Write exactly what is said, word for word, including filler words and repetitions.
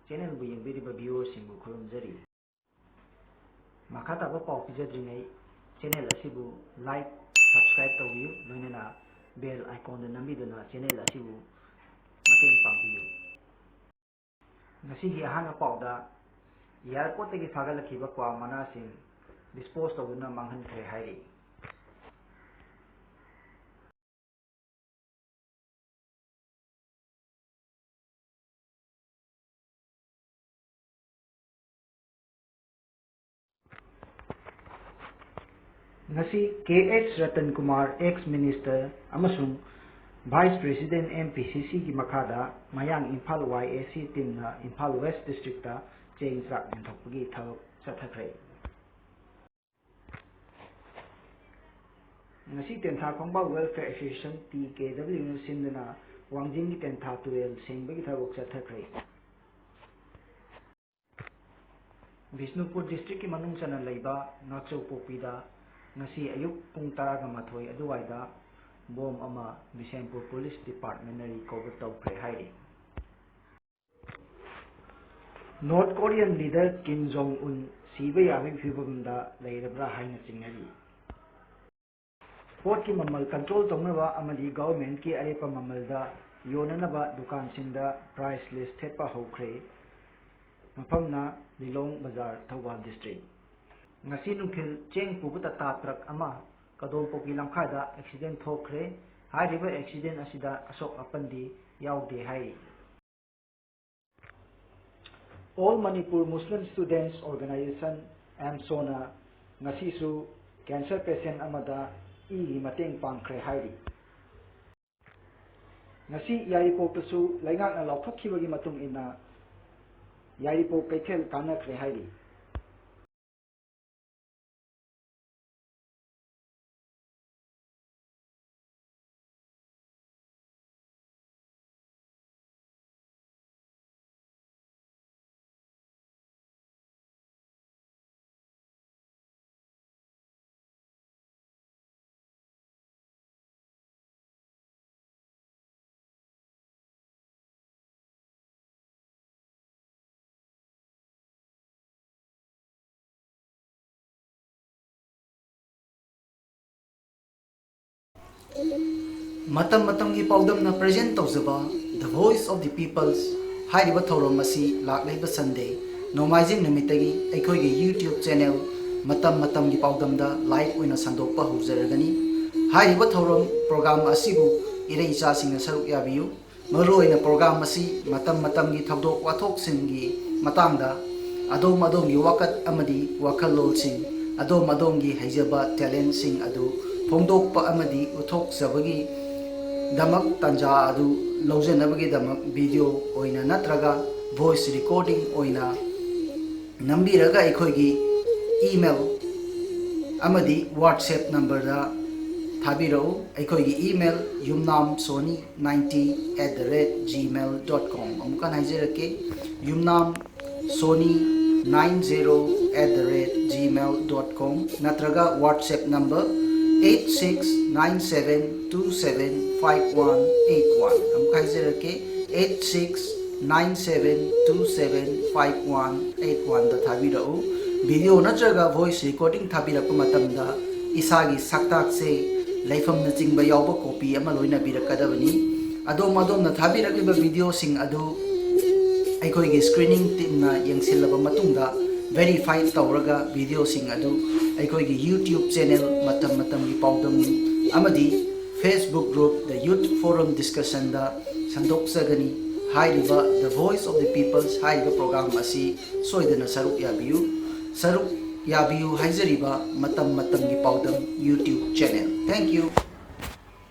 Channelꯕꯨ ꯌꯦꯡꯕꯤꯔꯤꯕ viewerꯁꯤꯡꯕꯨ ꯈꯨꯔꯨꯝꯖꯔꯤ꯫ ꯃꯈꯥ ꯇꯥꯕ ꯄꯥꯎ ꯄꯤꯖꯗ꯭ꯔꯤꯉꯩ channel ꯑꯁꯤꯕꯨ like, subscribe ꯇꯧꯕꯤꯌꯨ, ꯂꯣꯏꯅꯅ bell iconꯗ ꯅꯝꯕꯤꯗꯨꯅ channel ꯑꯁꯤꯕꯨ ꯃꯇꯦꯡ ꯄꯥꯡꯕꯤꯌꯨ꯫ ꯉꯁꯤꯒꯤ ꯑꯍꯥꯟꯕ ꯄꯥꯎꯗ, airportꯇꯒꯤ ꯐꯥꯒꯠꯂꯛꯈꯤꯕ ꯀ꯭ꯋꯥ ꯃꯅꯥꯁꯤꯡ dispose ꯇꯧꯗꯨꯅ ꯃꯥꯡꯍꯟꯈ꯭ꯔꯦ ꯍꯥꯏꯔꯤ꯫ ꯉꯁꯤ K H Ratan Kumar, ex minister ꯑꯃꯁꯨꯡ vice president M P C Cꯒꯤ ꯃꯈꯥꯗ ꯃꯌꯥꯡ Imphal Y A C teamꯅ Imphal West districtꯇ ꯆꯦꯡ ꯆꯥꯛ ꯌꯦꯟꯊꯣꯛꯄꯒꯤ ꯊꯕꯛ ꯆꯠꯊꯈ꯭ꯔꯦ꯫ ꯉꯁꯤ ꯇꯦꯟꯊꯥ ꯈꯣꯡꯕꯥ Welfare Association, T K W ꯅ ꯁꯤꯟꯗꯨꯅ ꯋꯥꯡꯖꯤꯡꯒꯤ ꯇꯦꯟꯊꯥ ꯇꯨꯔꯦꯜ ꯁꯦꯡꯕꯒꯤ ꯊꯕꯛ ꯆꯠꯊꯈ꯭ꯔꯦ꯫ ꯕꯤꯁꯅꯨꯄꯨꯔ districtꯀꯤ ꯃꯅꯨꯡ ꯆꯟꯅ ꯂꯩꯕ ꯉꯥꯆꯧꯄꯣꯛꯄꯤꯗ ꯉꯁꯤ ꯑꯌꯨꯛ ꯄꯨꯡ ꯇꯔꯥꯒ ꯃꯥꯊꯣꯏ ꯑꯗꯨꯋꯥꯏꯗ bomb ꯑꯃ ꯕꯤꯁꯦꯝꯄꯨꯔ Police Departmentꯅ recover ꯇꯧꯈ꯭ꯔꯦ ꯍꯥꯏꯔꯤ꯫ North Korean leader Kim Jong Un ꯁꯤꯕ ꯌꯥꯕꯒꯤ ꯐꯤꯕꯝꯗ ꯂꯩꯔꯕ꯭ꯔꯥ ꯍꯥꯏꯅ ꯆꯤꯡꯅꯔꯤ꯫ ꯄꯣꯠꯀꯤ ꯃꯃꯜ control ꯇꯧꯅꯕ ꯑꯃꯗꯤ governmentꯀꯤ ꯑꯔꯦꯞꯄ ꯃꯃꯜꯗ ꯌꯣꯟꯅꯅꯕ ꯗꯨꯀꯥꯟꯁꯤꯡꯗ price list ꯊꯦꯠꯄ ꯍꯧꯈ꯭ꯔꯦ꯫ ꯃꯐꯝꯅ ꯂꯤꯂꯣꯡ ꯕꯖꯥꯔ, ꯊꯧꯕꯥꯜ district꯫ ꯉꯁꯤ ꯅꯨꯡꯊꯤꯜ ꯆꯦꯡ ꯄꯨꯕ ꯇꯥꯇꯥ truck ꯑꯃ ꯀꯗꯣꯝꯄꯣꯛꯄꯤ ꯂꯝꯈꯥꯏꯗ accident ꯊꯣꯛꯈ꯭ꯔꯦ꯫ ꯍꯥꯏꯔꯤꯕ accident ꯑꯁꯤꯗ ꯑꯁꯣꯛ ꯑꯄꯟꯗꯤ ꯌꯥꯎꯗꯦ ꯍꯥꯏꯔꯤ꯫ All Manipur Muslim Students Organisation, AMSOꯅ ꯉꯁꯤꯁꯨ cancer patient ꯑꯃꯗ ꯏꯒꯤ ꯃꯇꯦꯡ ꯄꯥꯡꯈ꯭ꯔꯦ ꯍꯥꯏꯔꯤ꯫ ꯉꯁꯤ ꯌꯥꯏꯔꯤꯄꯣꯛꯇꯁꯨ ꯂꯩꯉꯥꯛꯅ ꯂꯥꯎꯊꯣꯛꯈꯤꯕꯒꯤ ꯃꯇꯨꯡ ꯏꯟꯅ ꯌꯥꯏꯔꯤꯄꯣꯛ ꯀꯩꯊꯦꯜ ꯀꯥꯟꯅꯈ꯭ꯔꯦ ꯍꯥꯏꯔꯤ꯫ ꯃꯇꯝ ꯃꯇꯝꯒꯤ ꯄꯥꯎꯗꯝꯅ present ꯇꯧꯖꯕ The Voice of the Peoples ꯍꯥꯏꯔꯤꯕ ꯊꯧꯔꯝ ꯑꯁꯤ ꯂꯥꯛꯂꯤꯕ Sunday, ꯅꯣꯡꯃꯥꯏꯖꯤꯡ ꯅꯨꯃꯤꯠꯇꯒꯤ ꯑꯩꯈꯣꯏꯒꯤ YouTube channel ꯃꯇꯝ ꯃꯇꯝꯒꯤ ꯄꯥꯎꯗꯝꯗ live ꯑꯣꯏꯅ ꯁꯟꯗꯣꯛꯄ ꯍꯧꯖꯔꯒꯅꯤ꯫ ꯍꯥꯏꯔꯤꯕ ꯊꯧꯔꯝ program ꯑꯁꯤꯕꯨ ꯏꯔꯩ ꯏꯆꯥꯁꯤꯡꯅ ꯁꯔꯨꯛ ꯌꯥꯕꯤꯌꯨ꯫ ꯃꯔꯨꯑꯣꯏꯅ program ꯑꯁꯤ ꯃꯇꯝ ꯃꯇꯝꯒꯤ ꯊꯧꯗꯣꯛ ꯋꯥꯊꯣꯛꯁꯤꯡꯒꯤ ꯃꯇꯥꯡꯗ ꯑꯗꯣꯝ ꯑꯗꯣꯝꯒꯤ ꯋꯥꯀꯠ ꯑꯃꯗꯤ ꯋꯥꯈꯜꯂꯣꯟꯁꯤꯡ, ꯑꯗꯣꯝ ꯑꯗꯣꯝꯒꯤ ꯍꯩꯖꯕ talentꯁꯤꯡ ꯑꯗꯨ ꯐꯣꯡꯗꯣꯛꯄ ꯑꯃꯗꯤ ꯎꯠꯊꯣꯛꯆꯕꯒꯤ ꯗꯃꯛ ꯇꯥꯟꯖꯥ ꯑꯗꯨ ꯂꯧꯖꯅꯕꯒꯤꯗꯃꯛ video ꯑꯣꯏꯅ ꯅꯠꯇ꯭ꯔꯒ voice recording ꯑꯣꯏꯅ ꯅꯝꯕꯤꯔꯒ ꯑꯩꯈꯣꯏꯒꯤ email ꯑꯃꯗꯤ WhatsApp numberꯗ ꯊꯥꯕꯤꯔꯛꯎ꯫ ꯑꯩꯈꯣꯏꯒꯤ email yumnam soni ninety at the rate gmail dot com꯫ ꯑꯃꯨꯛꯀ ꯍꯟꯅ ꯍꯥꯏꯖꯔꯛꯀꯦ, yumnam soni nine zero at the rate gmail dot com ꯅꯠꯇ꯭ꯔꯒ WhatsApp number eight six nine seven two seven five one eight one꯫ ꯑꯃꯨꯛꯀ ꯍꯥꯏꯖꯔꯛꯀꯦ, eight six nine seven two seven five one eight oneꯗ ꯊꯥꯕꯤꯔꯛꯎ꯫ Video ꯅꯠꯇ꯭ꯔꯒ voice recording ꯊꯥꯕꯤꯔꯛꯄ ꯃꯇꯝꯗ ꯏꯁꯥꯒꯤ ꯁꯛꯇꯥꯛꯁꯦ, ꯂꯩꯐꯝꯅꯆꯤꯡꯕ ꯌꯥꯎꯕ copy ꯑꯃ ꯂꯣꯏꯅꯕꯤꯔꯛꯀꯗꯕꯅꯤ꯫ ꯑꯗꯣꯝ ꯑꯗꯣꯝꯅ ꯊꯥꯕꯤꯔꯛꯂꯤꯕ videoꯁꯤꯡ ꯑꯗꯨ ꯑꯩꯈꯣꯏꯒꯤ screening teamꯅ ꯌꯦꯡꯁꯤꯜꯂꯕ ꯃꯇꯨꯡꯗ verify ꯇꯧꯔꯒ videoꯁꯤꯡ ꯑꯗꯨ ꯑꯩꯈꯣꯏꯒꯤ YouTube channel ꯃꯇꯝ ꯃꯇꯝꯒꯤ ꯄꯥꯎꯗꯝ ꯑꯃꯗꯤ Facebook group The Youth Forum Discussionꯗ ꯁꯟꯗꯣꯛꯆꯒꯅꯤ꯫ ꯍꯥꯏꯔꯤꯕ The Voice of the Peoples ꯍꯥꯏꯔꯤꯕ program ꯑꯁꯤ ꯁꯣꯏꯗꯅ ꯁꯔꯨꯛ ꯌꯥꯕꯤꯌꯨ꯫ ꯁꯔꯨꯛ ꯌꯥꯕꯤꯌꯨ ꯍꯥꯏꯖꯔꯤꯕ ꯃꯇꯝ ꯃꯇꯝꯒꯤ ꯄꯥꯎꯗꯝ YouTube channel꯫ Thank you꯫